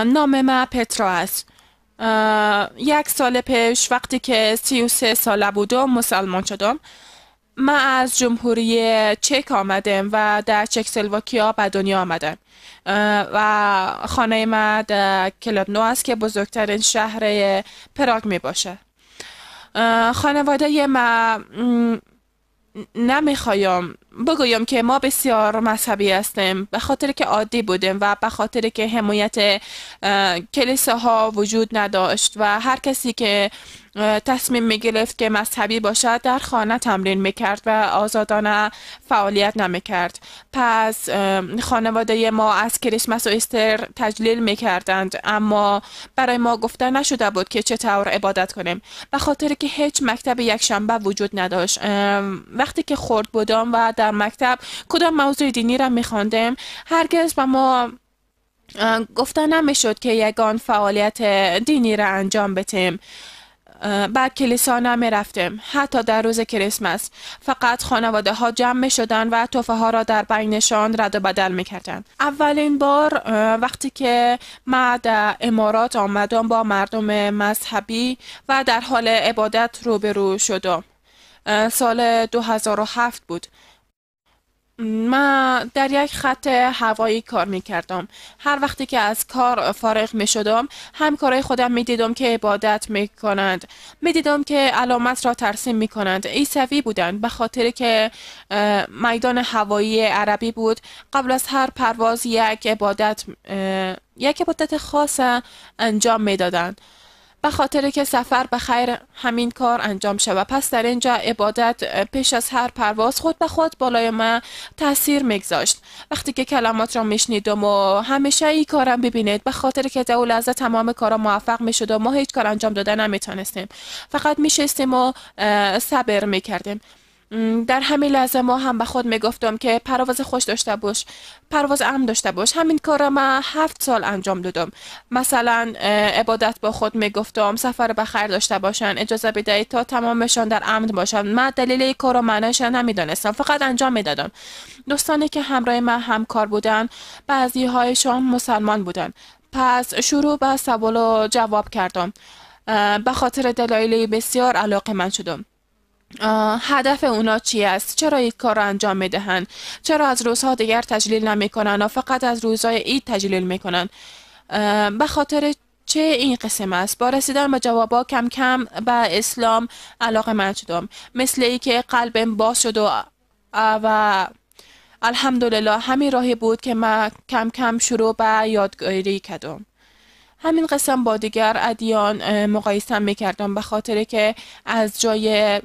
نام من پترا است. یک سال پیش وقتی که 33 ساله بودم مسلمان شدم. من از جمهوری چک آمدم و در چکسلواکیا به دنیا آمدم و خانه من در کلادنو است که بزرگترین شهر پراگ می باشه. خانواده من نمیخوایم بگویم که ما بسیار مذهبی هستیم، به خاطر که عادی بودیم و به خاطر که حمایت کلیساها وجود نداشت و هر کسی که تصمیم میگرفت که مذهبی باشد در خانه تمرین میکرد و آزادانه فعالیت نمیکرد. پس خانواده ما از کریسمس و ایستر تجلیل میکردند، اما برای ما گفته نشده بود که چطور عبادت کنیم، به خاطر که هیچ مکتب یکشنبه وجود نداشت. وقتی که خرد بودم و در مکتب کدام موضوع دینی را میخواندیم، هرگز به ما گفته نمیشد که یگان فعالیت دینی را انجام بدیم. بعد کلیسا نمی رفتیم، حتی در روز کریسمس. فقط خانواده ها جمع می شدن و تحفه ها را در بینشان رد و بدل می کردن. اولین بار وقتی که من در امارات آمدم با مردم مذهبی و در حال عبادت روبرو شدم، سال 2007 بود. من در یک خط هوایی کار می کردم. هر وقتی که از کار فارغ می شدم، همکارای خودم می دیدم که عبادت می کنند. می دیدم که علامت را ترسیم می کنند. عیسوی بودند، به خاطر که میدان هوایی عربی بود. قبل از هر پرواز یک عبادت خاص انجام می دادند، به خاطر که سفر به خیر همین کار انجام شود. پس در اینجا عبادت پیش از هر پرواز خود به خود بالای من تاثیر میگذاشت. وقتی که کلمات را میشنیدم و همیشه این کارم ببینید، به خاطر که در لحظه تمام کارا موفق میشد و ما هیچ کار انجام داده نمیتونستیم، فقط میشستیم و صبر میکردیم. در همین لحظه ما هم به خود میگفتم که پرواز خوش داشته باش، پرواز امن داشته باش. همین کار را من 7 سال انجام دادم. مثلا عبادت با خود میگفتم سفر بخیر داشته باشن، اجازه بدهید تا تمامشان در امن باشن. من دلیل این کار و معنایش نمیدانستم، فقط انجام میدادم. دوستانی که همراه من همکار بودن، بعضی هایشان مسلمان بودن. پس شروع به سوال و جواب کردم. به خاطر دلایل بسیار علاقه من شدم. هدف اونا چی است؟ چرا این کار را انجام میدهند؟ چرا از روزها دیگر تجلیل نمیکنن و فقط از روزهای عید تجلیل میکنن؟ به خاطر چه این قسم است؟ با رسیدن به جوابا کم کم به اسلام علاقه من شدم، مثل ای که قلبم باز شد و الحمدلله همین راهی بود که من کم کم شروع به یادگیری کردم. همین قسم با دیگر ادیان مقایسه میکردم، به خاطر که از جای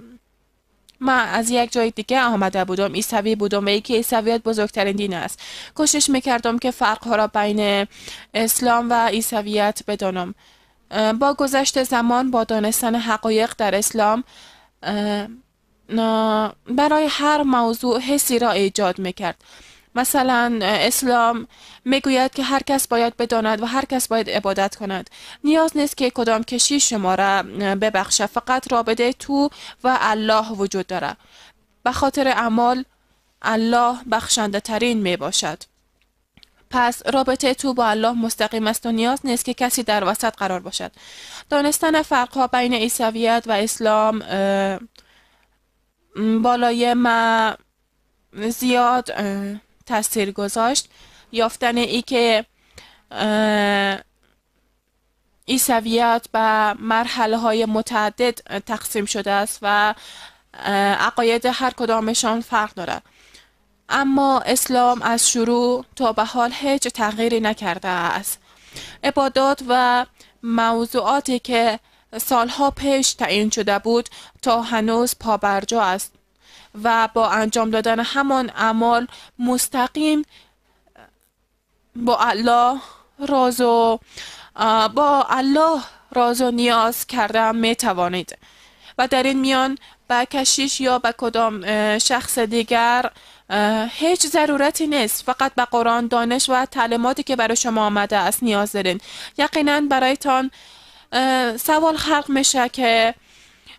من از یک جای دیگه آمده بودم، عیسوی بودم و یکی عیسویت بزرگترین دین است. کوشش میکردم که فرقها را بین اسلام و عیسویت بدانم. با گذشت زمان، با دانستن حقایق در اسلام، برای هر موضوع حسی را ایجاد میکرد. مثلا اسلام میگوید که هر کس باید بداند و هر کس باید عبادت کند. نیاز نیست که کدام کشیش شما را ببخشه، فقط رابطه تو و الله وجود داره. به خاطر اعمال الله بخشنده ترین می باشد. پس رابطه تو با الله مستقیم است و نیاز نیست که کسی در وسط قرار باشد. دانستن فرقها بین عیسویت و اسلام بالای ما زیاد تاثیر گذاشت. یافتن ای که عیسویت به مرحله های متعدد تقسیم شده است و عقاید هر کدامشان فرق دارد، اما اسلام از شروع تا به حال هیچ تغییری نکرده است. عبادات و موضوعاتی که سالها پیش تعیین شده بود تا هنوز پابرجا است و با انجام دادن همان اعمال مستقیم با الله راز و نیاز کردن می توانید و در این میان به کشیش یا به کدام شخص دیگر هیچ ضرورتی نیست. فقط به قرآن، دانش و تعلیماتی که برای شما آمده است نیاز دارین. یقینا برایتان سوال خلق میشه که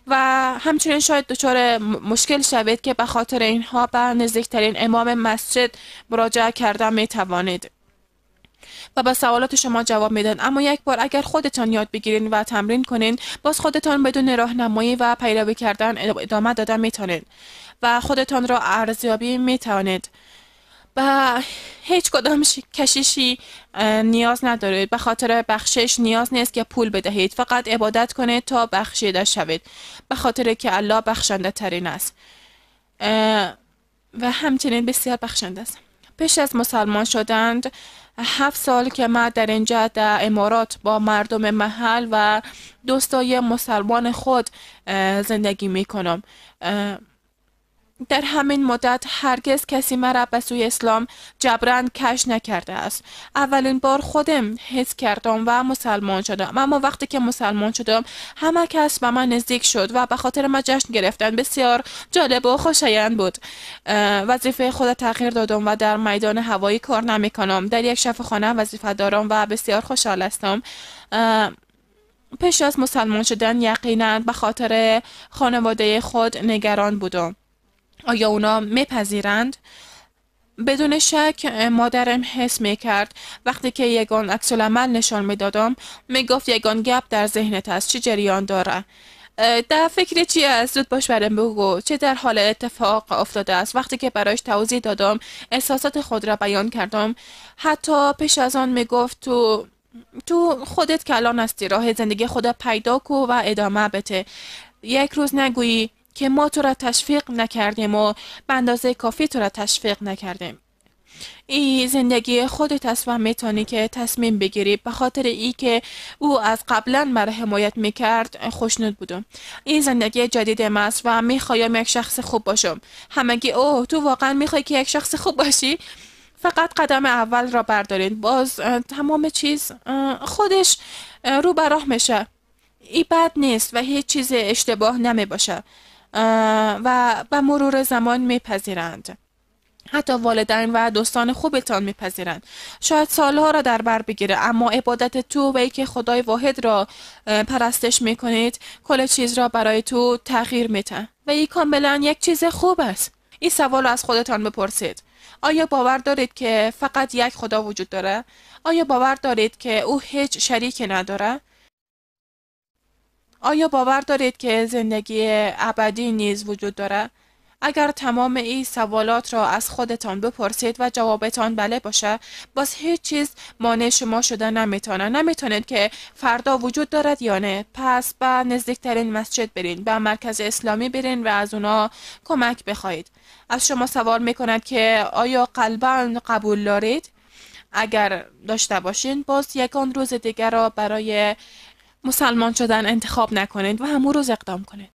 و همچنین شاید دچار مشکل شوید که به خاطر اینها به نزدیکترین امام مسجد مراجعه کردن می توانید. و به سوالات شما جواب میدن. اما یک بار اگر خودتان یاد بگیرین و تمرین کنین، باز خودتان بدون راهنمایی و پیروی کردن ادامه دادن میتونید و خودتان را ارزیابی میتونید. به هیچ کدام کشیشی نیاز ندارید. به خاطر بخشش نیاز نیست که پول بدهید، فقط عبادت کنید تا بخشیده شوید، به خاطر که الله بخشنده ترین است و همچنین بسیار بخشنده است. پیش از مسلمان شدند 7 سال که من در اینجا در امارات با مردم محل و دوستای مسلمان خود زندگی میکنم. در همین مدت هرگز کسی مرا به سوی اسلام جبراً کش نکرده است. اولین بار خودم حس کردم و مسلمان شدم. اما وقتی که مسلمان شدم همه کس به من نزدیک شد و به خاطر من جشن گرفتن. بسیار جالب و خوشایند بود. وظیفه خود تغییر دادم و در میدان هوایی کار نمی کنم. در یک شفاخانه وظیفه دارم و بسیار خوشحال هستم. پیش از مسلمان شدن یقینا به خاطر خانواده خود نگران بودم. آیا اونا میپذیرند؟ بدون شک مادرم حس میکرد وقتی که یگان عکس العمل نشان میدادم، میگفت یگان گپ در ذهنت است، چه جریان داره؟ در فکر چی است؟ زود باش برام بگو چه در حال اتفاق افتاده است. وقتی که برایش توضیح دادم، احساسات خود را بیان کردم، حتی پیش از آن میگفت تو خودت کلان هستی، راه زندگی خود پیدا کو و ادامه بده. یک روز نگویی که ما تو را تشویق نکردیم و به اندازه کافی تو را تشویق نکردیم. ای زندگی خودت است و میتونی که تصمیم بگیری. به خاطر ای که او از قبلا مرا حمایت میکرد خوشنود بودم. این زندگی جدید من است و میخوایم یک شخص خوب باشم. همگی اوه تو واقعا میخوای که یک شخص خوب باشی؟ فقط قدم اول را بردارین، باز تمام چیز خودش رو به راه میشه. ای بد نیست و هیچ چیز اشتباه نمی باشه و به مرور زمان میپذیرند. حتی والدین و دوستان خوبتان میپذیرند. شاید سالها را در بر بگیره، اما عبادت تو و ای که خدای واحد را پرستش میکنید کل چیز را برای تو تغییر میده و این کاملا یک چیز خوب است. این سوال را از خودتان بپرسید. آیا باور دارید که فقط یک خدا وجود داره؟ آیا باور دارید که او هیچ شریکی نداره؟ آیا باور دارید که زندگی ابدی نیز وجود داره؟ اگر تمام این سوالات را از خودتان بپرسید و جوابتان بله باشه، باز هیچ چیز مانع شما شده نمیتونه. نمیتونید که فردا وجود دارد یا نه. پس به نزدیکترین مسجد برین، به مرکز اسلامی برین و از اونا کمک بخواید. از شما سوال میکند که آیا قلباً قبول دارید؟ اگر داشته باشین باز یکان روز دیگر را برای مسلمان شدن انتخاب نکنید و همون روز اقدام کنید.